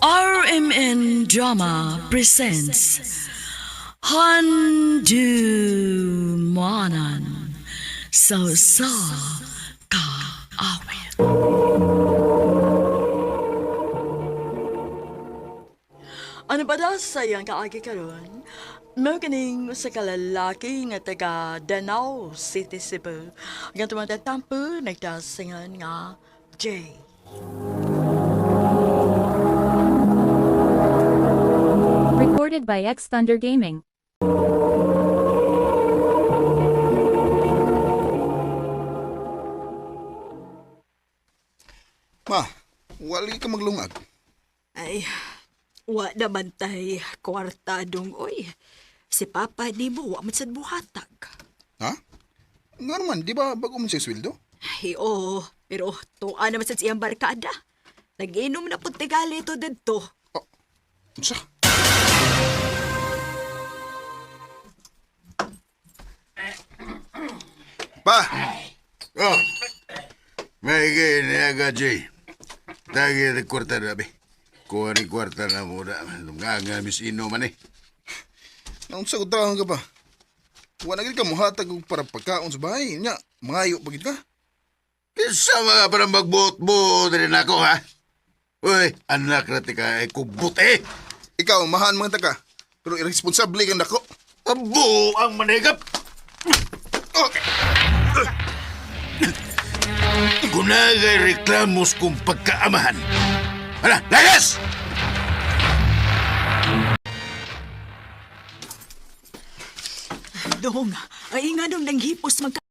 RMN Drama presents Handu Manan So Sa Ka Awit. Ano ba daw sa iyang kaagi karon? Mao kining usa ka lalaki nga taga Danao City, Cebu. Ang tumatatampo nagdasingan nga Jay. Recorded by X Thunder Gaming. Ma, wali ka maglungag. Ay, wa naman tay kwarta dong oy. Si Papa nimo wa man sad buhatag. Ha? Nga naman, di ba bago man siya sweldo? Ay, oo, pero tuwa naman sad siyang barkada. Nag-inom na pud tigali to didto. Oh, unsa? Pa! Oh! May niya ka, Jay. Tagi ni kwarta na, be. Kuha ni kwarta na muna. Nga nga, miss ino man eh. Naunsa ko tahan ka pa? Wala gid ka muhatag og para pagkaon sa bahay. Nya, mangayo pagid ka. Kinsa mga parang magbuot-buot rin ako, ha? Uy, anak na tika, eh, kubot eh! Ikaw, mahan mga taka. Pero irresponsable kang dako. Abo ang manigap! Oh, Kunagay reklamos kong pagkaamahan. Hala, lagas! Dong, ay nga nung nanghipos man ka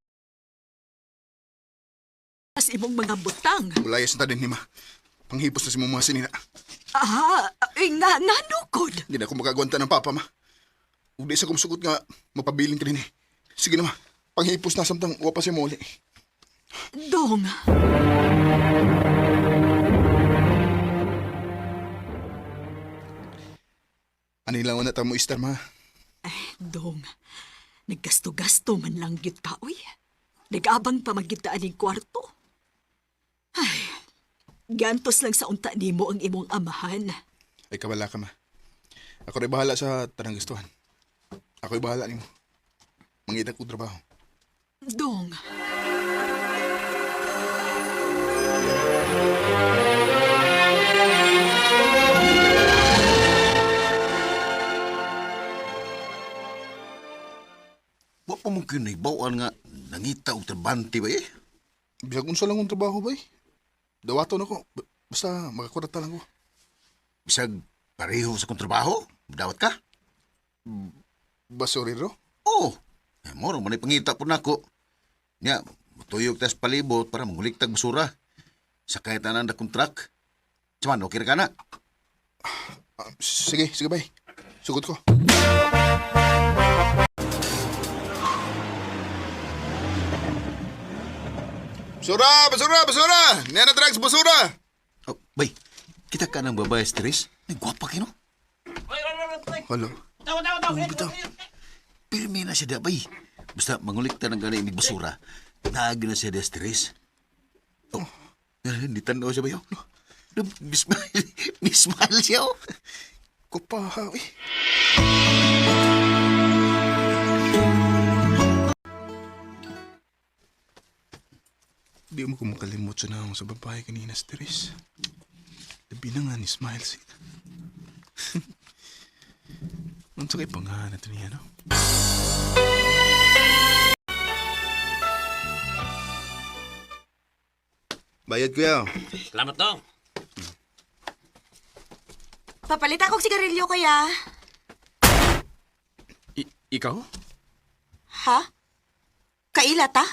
sa imong mga butang. Mulayas na ta din ni ma. Panghipos na si mong mga sinina. Aha, ay nga nganukod. Hindi na ako makagwanta ng papa, ma. Ug di sa kumsugot nga, mapabilin ka din eh. Sige na, ma. Panghipos na samtang wa pa siya muli. Dong, Anila na ta mo istar, ma. ay dong. Naggasto-gasto man lang gyud ka oy. Nag-abang pa magyud ta aning kwarto. Ay, gantos lang sa unta nimo ang imong amahan. Ay, kabala ka, ma. Ako rin bahala sa tanang gustuhan. Ako'y bahala nimo. Mangita ko trabaho. Dong. Wa pa mong kinibawaan nga nangita og trabante ba eh? Bisag unsa lang akong trabaho, bay. Dawaton ako. Basta makakurata lang ko. Bisag pareho sa kong trabaho, dawat ka? Basurero? Oo. Eh, moro man ay pangita po nako. Nya, mutuyog tas palibot para manguliktag basura. Sa kahit tanan na kontrak. Saman, okay ra ka na. Ah, sige, sige, bay. Sugot ko. Basura! Basura! Basura! Niya na drugs, basura! Oh, bay, kita ka ng babae stress? Ay, gwapa kino. Hala. Oh, bitaw. Pirmi na siya da, bay. Basta mangulikta ng gani imig basura. Naagi na siya da stress. Oh, hindi tanaw siya ba yun? Mismile, mismile siya, oh. Kupa, eh. Di mo ko makalimot sa naong sa babae kanina, si Therese. Labi na nga ni Smile siya. Unsa kay pangalan ito niya, no? Bayad kuya. Salamat dong. Papalit akong sigarilyo, kuya. Ikaw? Ha? Kaila ta?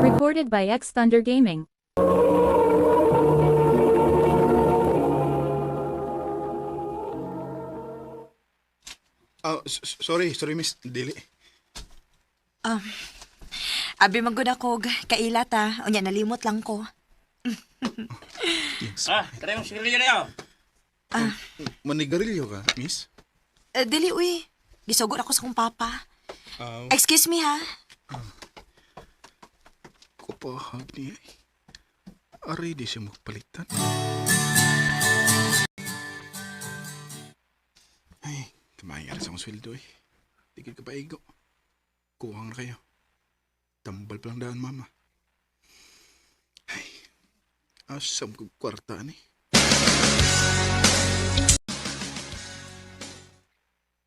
Recorded by X Thunder Gaming. Ah, sorry, sorry miss. Dili. Abi man gud ako, kaila ta. Unya, nalimot lang ko. Yes. Ah, tara yung sigarilyo na yun. Manigarilyo ka, miss? Eh, dili, uy. Gisugod ako sa kong papa. Ah, Excuse me, ha? Pahag niya eh. Aray di siya magpalitan. Ay, kamay ara sa akong sweldo eh. Tigil ka pa igo. Kuhang na kayo. Tambal pa lang daan, mama. Ay, asam kong kwarta ni.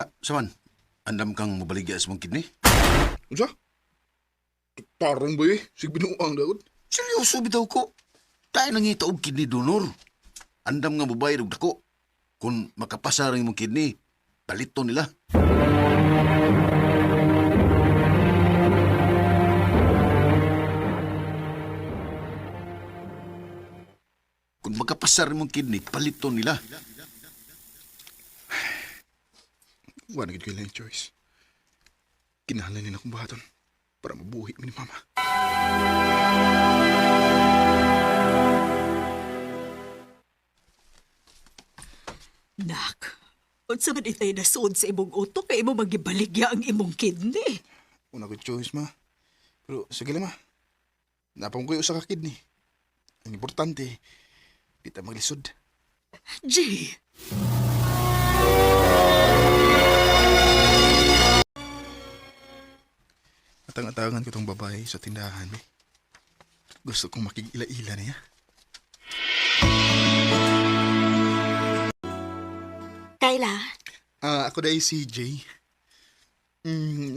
Ah, saman, andam kang mabaligya sa mong kidney? Unsa? Tarong ba eh? Sig binuang daot. Seryoso bitaw ko. Tayo nangita og kidney donor. Andam nga babae og dako. Kung makapasa rin imong kidney, palito nila. Kung makapasa rin imong kidney, palito nila. Wala gid ko ilang choice. Kinahanglan nila akong buhaton para mabuhi mi ni mama. Nak, unsa man itay nasuod sa imong utok kay imo magibaligya ang imong kidney. Una ko choice, ma. Pero sige lang, ma. Napang ko yung usa ka kidney. Ang importante, di ta maglisod. Jay, Atang-atangan ko tong babae sa tindahan, eh. Gusto kong makig-ila-ila niya. Kayla, Ah, ako dahil si Jay.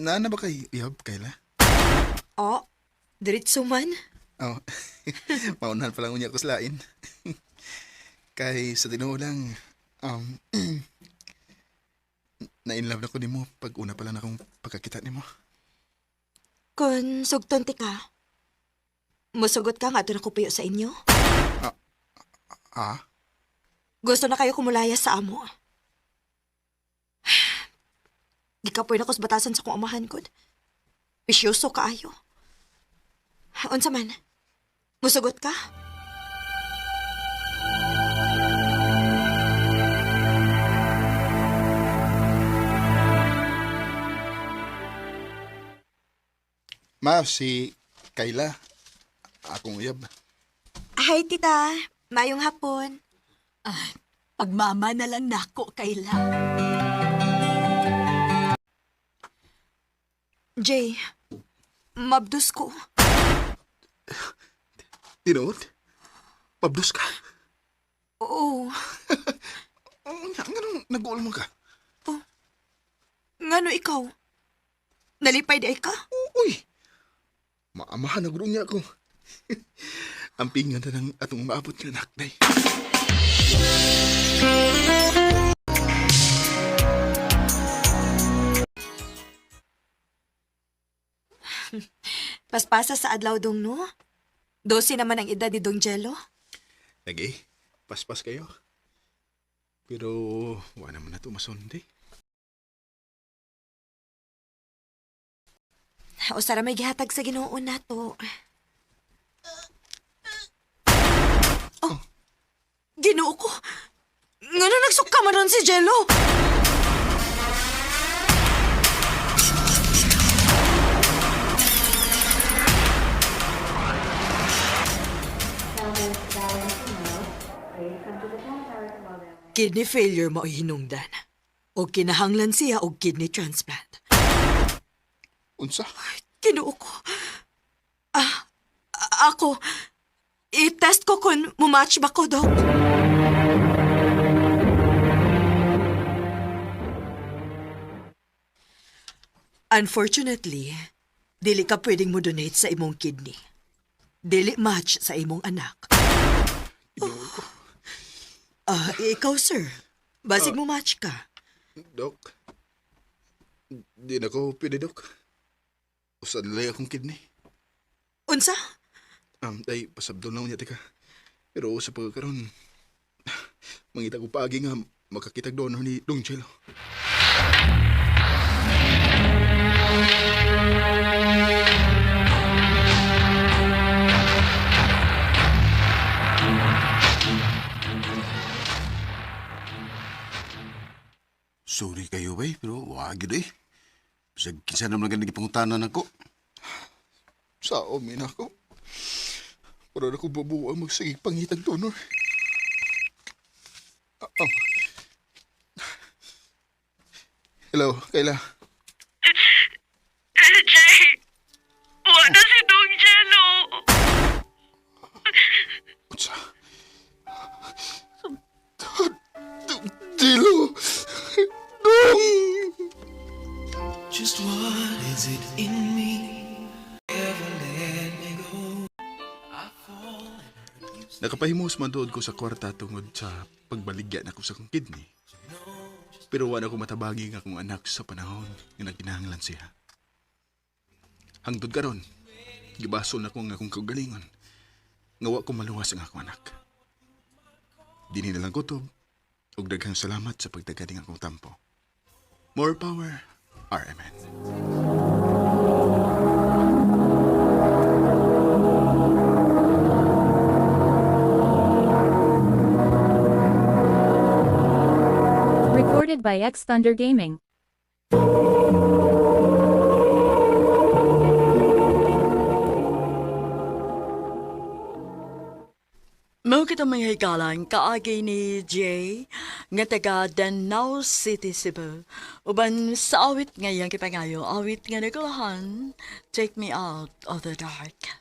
Naana ba kay Ihab, Kayla? oh, diretso man. Oh, maunahan pa lang unya ko sa lain. Kay sa tinuo lang, um, na-inlove na ko nimo pag una pa lang akong pagkakita nimo. Kung sugton ti ka, musugot ka nga ato na kupiyo sa inyo. Ah? Gusto na kayo kumulaya sa amo. Gikapoy na ko sa batasan sa kong amahan ko. Bisyoso kaayo. Unsa man? Musugot ka? Ma, si Kayla. Akong uyab. Hi, tita. Mayong hapon. pagmama na lang nako, Kayla. Jay, mabdus ko. Tinuod? Pabdos ka? Oo. Oo, nga, nga nag-uol mo ka. Ngano ikaw? Nalipay di ay ka? Uy! Maamahan na guro niya ako. Ang pingan na ng atong maabot nga anak, day. Paspasa sa adlaw dong no? 12 naman ang edad ni Dong Jello. Lagi, paspas kayo. Pero, wala naman na ito masundi. O sara may gihatag sa Ginoo nato. Oh, Ginoo ko. Ngano nagsuka man ron si Jello? Kidney failure mo hinungdan. O kinahanglan siya og kidney transplant. Unsa? Ginoo ko. Ah, ako. I-test ko kung mumatch ba ko, Dok. Unfortunately, dili ka pwedeng mo donate sa imong kidney. Dili match sa imong anak. Ginoo ko. Ah, ikaw, sir. Basig mo match ka. Dok. Di na ko pwede, Dok. Usan lang akong kidney. Unsa? Ay, pasabdol na unya, teka. Pero sa pagkakaroon, mangita ko paagi nga makakitag donor ni Dong Chelo. Sorry kayo, bay, pero wag yun eh. Bisag kinsa naman gani gipangutanan ako. Sa omin ako. Para na ko babuang magsigig pangitag donor. Ah, oh. Hello, Kayla. LJ! Wala si Dong Jello! Unsa? Dilo! Dong! Just what is it in me? Ever let me go? I fall. Nakapahimos man dood ko sa kwarta tungod sa pagbaligya nako sa akong kidney. Pero wala ko matabagi nga akong anak sa panahon nga nagkinahanglan siya. Hangtod karon, gibaso na ko ang akong kaugalingon. Nga wa ko maluwas ang akong anak. Dinhi na lang kutob, ug daghang salamat sa pagdagaling akong tampo. More power, RMN. Recorded by X Thunder Gaming. Mao kita mga higalan kaagi ni Jay nga taga Danao City, Cebu. Uban sa awit nga iyang kipangayo, awit nga nagulahan, Take Me Out of the Dark.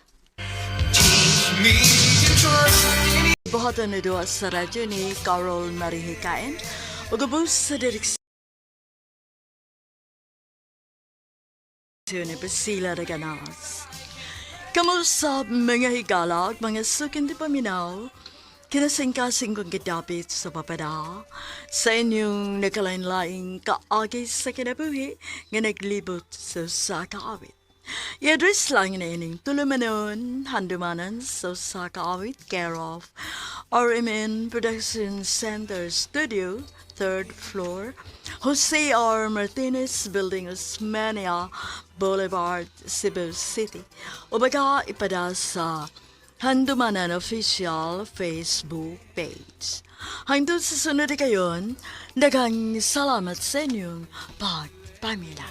Me to trust in Buhatan na duwa sa radyo ni Carol Marihikain ug ubos sa direksyon ni Priscilla Reganas. Kamusta mga higala ug mga sukin di paminaw, kinasingkasing kong gidapit sa papada sa inyong nakalain-laing kaagi sa kinabuhi nga naglibot sa usa ka awit. I-address lang na ining tulumanon, handumanan sa usa ka awit, care of RMN Production Center Studio, third floor, Jose R. Martinez Building, Osmania Boulevard, Cebu City. O baga ipada sa Handumanan Official Facebook page. Hangtod sa sunod kayon, daghang salamat sa inyong pagpamila.